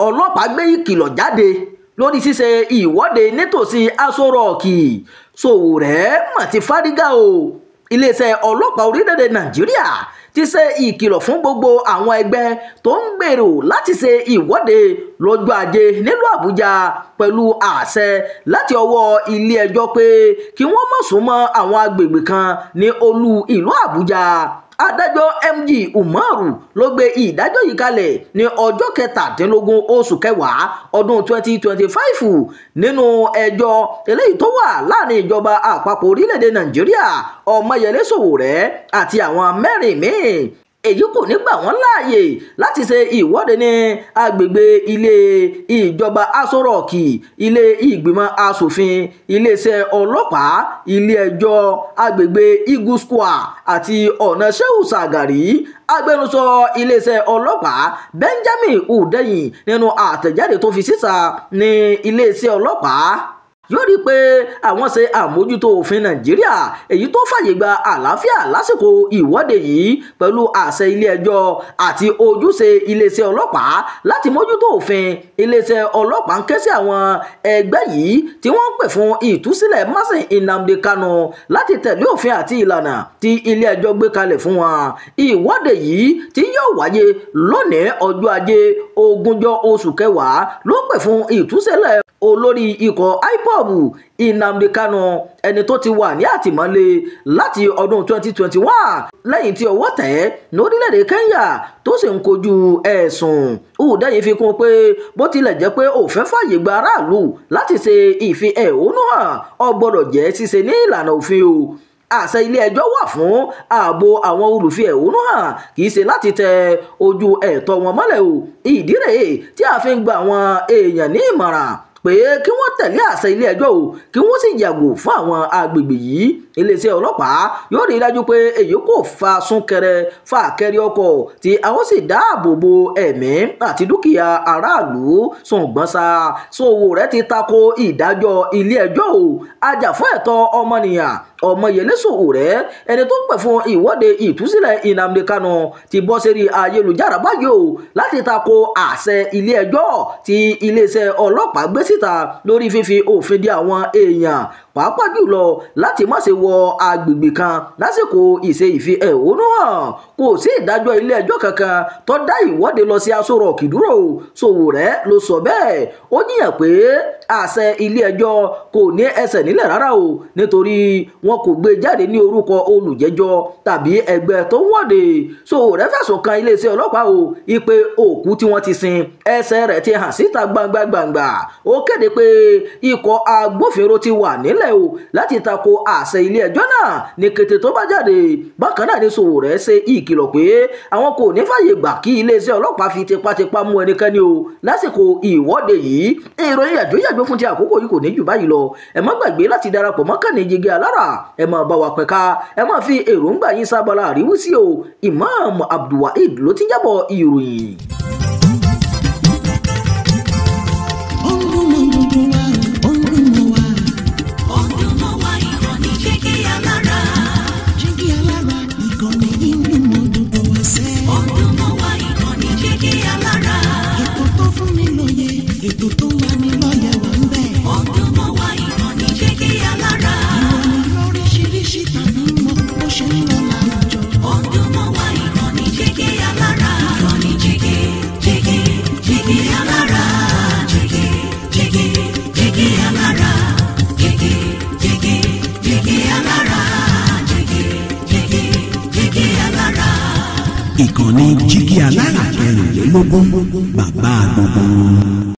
Ọlọ́pàá gbé ìkìlọ̀ jáde lórí ṣíṣe ìwọ́de nítòsí Aso Rock. Sowore mà ti fárígá o. Iléeṣẹ́ ọlọ́pàá orílẹ̀-èdè Nàìjíríà ti ṣe ìkìlọ̀ fún gbogbo àwọn ẹgbẹ́ tó ń gbèrò láti ṣe ìwọ́de lọ́jọ́ Ajé nílùú Àbújá pẹ̀lú àṣẹ láti ọwọ́ ilé ẹjọ́ pé kí wọ́n má súnmọ́ àwọn agbègbè kan ní olú ìlú Àbújá. Adájọ́ MG Umaru ló gbé ìdájọ́ yìí kalẹ̀ ní ọjọ́ 17 oṣù kẹwàá ọdún 2025 nínú ẹjọ́ eléyìí tó wà láàrin ìjọba àpapọ̀ orílẹ̀-èdè Nàìjíríà, Ọmọyẹlé Sowore àti àwọn mẹ́rin míì. Èyí kò ní gbà wọ́n láàyè láti ṣe ìwọ́de ní agbègbè ilé ìjọba Aso Rock, ilé ìgbìmọ̀ asòfin, iléeṣẹ́ ọlọ́pàá, ilé ẹjọ́, agbègbè Eagle Square àti ọ̀nà Shehu Shagari. Agbẹnusọ iléeṣẹ́ ọlọ́pàá Benjamin Hundeyin nínú àtẹ̀jáde tó fi síta ní iléeṣẹ́ ọlọ́pàá yóò rí i pé àwọn ṣe àmójútó òfin Nàìjíríà èyí tó fàyè gba àlàáfíà lásìkò ìwọ́de yìí pẹ̀lú àṣẹ ilé ẹjọ́ àti ojúṣe iléeṣẹ́ ọlọ́pàá láti mójútó òfin. Iléeṣẹ́ ọlọ́pàá ń ké sí àwọn ẹgbẹ́ yìí tí wọ́n ń pè fún ìtúsílẹ̀ Mazi Nnamdi Kanu láti tẹ̀lé òfin àti ìlànà tí ilé ẹjọ́ gbé kalẹ̀ fún wọn. Ìwọ́de yìí tí yóò wáyé lónìí ọjọ́ Ajé 20 oṣù kẹwàá ló ń pè fún ìtúsílẹ̀ olórí ikọ̀ IPOB Nnamdi Kanu, ẹni tó ti wà ní àtìmọ́lé láti ọdún 2021 lẹ́yìn tí ọwọ́ tẹ̀ ẹ́ lórílẹ̀‐èdè Kenya tó sì ń kojú ẹ̀sùn. Hundeyin fi kún pé bó tilẹ̀ jẹ́ pé òfin fàyè gba aráàlú láti ṣe ìfi ẹ̀hónú hàn, ó gbọ́dọ̀ jẹ́ ṣíṣe ní ìlànà òfin o. Àṣẹ ilé ẹjọ́ wà fún ààbò àwọn olùfi ẹ̀hónú hàn, kì í ṣe láti tẹ ojú ẹ̀tọ́ wọn mọ́lẹ̀ o. Ìdí rèé tí a fi ń gba àwọn èèyàn ní ìmọ̀ràn pé kí wọ́n tẹ̀lé àṣẹ ilé ẹjọ́ o, kí wọ́n sì yàgò fún àwọn agbègbè yìí. Iléeṣẹ́ ọlọ́pàá yóò rí i dájú pé èyí kò fa súnkẹrẹ fàkẹrẹ ọkọ̀ tí a ó sì dáàbò bo ẹ̀mí àti dúkìá aráàlú. Ṣùgbọ́n ṣá, Sowore ti tako ìdájọ́ ilé ẹjọ́ o. Ajàfún ẹ̀tọ́ ọmọnìyàn Ọmọyẹlé Sowore, ẹni tó ń pè fún ìwọ́de ìtúsílẹ̀ Nnamdi Kanu, ti bọ́ sórí ayélujára báyìí o láti tako àṣẹ ilé ẹjọ́ tí iléeṣẹ́ ọlọ́pàá gbé síta lórí fífi òfin de àwọn èèyàn, pàápàá jùlọ láti má ṣe wọ agbègbè kan lásìkò ìṣe ìfi ẹ̀hónú hàn. Kò sí ìdájọ́ ilé ẹjọ́ kankan tó dá ìwọ́de lọ sí Aso Rock dúró, Sowore ló sọ bẹ́ẹ̀. Ó jiyàn pé àṣẹ ilé ẹjọ́ kò ní ẹsẹ̀ nílẹ̀ rárá o, nítorí wọn kò gbé jáde ní orúkọ olùjẹ́jọ́ tàbí ẹgbẹ́ tó ń wọ́de. Sowore fẹ̀sùn kan iléeṣẹ́ ọlọ́pàá o ipe òkú tí wọ́n ti sin ẹsẹ̀ rẹ̀ ti hàn síta gbangba gbangba. Ó kéde pé ikọ̀ agbófinró ti wà nílẹ̀ o láti tako àṣẹ ilé ẹjọ́ náà ní kété tó bá jáde. Bákan náà ni Sowore ṣe ìkìlọ̀ pé àwọn kò ní fàyè gbà kí iléeṣẹ́ ọlọ́pàá fi tipátipá mú ẹnikẹ́ni o lásìkò ìwọ́de yìí. Ìròyìn yàjóyàjó fún ti àkókò yìí kò ní jù báyìí lọ. Ẹ má gbàgbé láti darapọ̀ mọ́ kànnì Jígí Alára, ẹ máa bá wa pẹ̀ka, ẹ máa fi èròǹgbà yín sábàlá àríwísí o. Imam Abdulwaheed ló ti jábọ̀ ìròyìn. Ètò tó ń lani lọ́yẹ̀ wà ń bẹ̀. Ó dùn mọ́ wa, ìkànnì Jígí Alára. Ìròyìn lóríṣiríṣi tàbí mọ bó ṣe ń lọ láwùjọ. Ó dùn mọ́ wa, ìkànnì Jígí Alára. Ìkànnì Jígí, Jígí, Jígí Alára. Jígí, Jígí, Jígí Alára. Jígí, Jígí, Jígí Alára. Jígí, Jígí, Jígí Alára. Ìkànnì Jígí Alára 24 bàbá gbogbo.